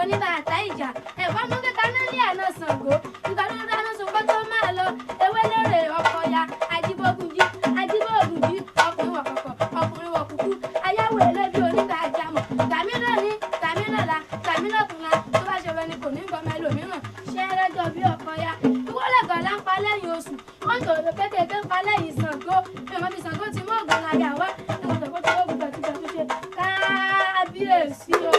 Oníbàtà ìjà ẹ̀fọ́ mú kíkà náà ní àná Ṣàngó ìgbà tó dáná sun kó tó máa lọ ewé lóore ọkọ ya ajíbógun jí ajíbógun jí ọkùnrin wọ̀kọ̀kọ̀ ọkùnrin wọ̀kùkú ayáwó elébi onígbàjámọ̀ tàmí lónìí tàmí lọ́la tàmí lọ́tùnla tó bá ṣe wẹni kò ní gbọmọ ẹlòmíràn ṣé ẹlẹ́jọ́ bí ọkọ ya ìwọ́lẹ̀gàn là ń pa lẹ́yìn oṣù wọ́n tòrò kékèké ń pa lẹ́yìn Ṣàngó ìmọ̀ bí Ṣàngó ti mú ògùn àyà wá ìwọ̀n tó kó tó gbọ̀tìgbọ̀tì ṣe kábíyèsí o.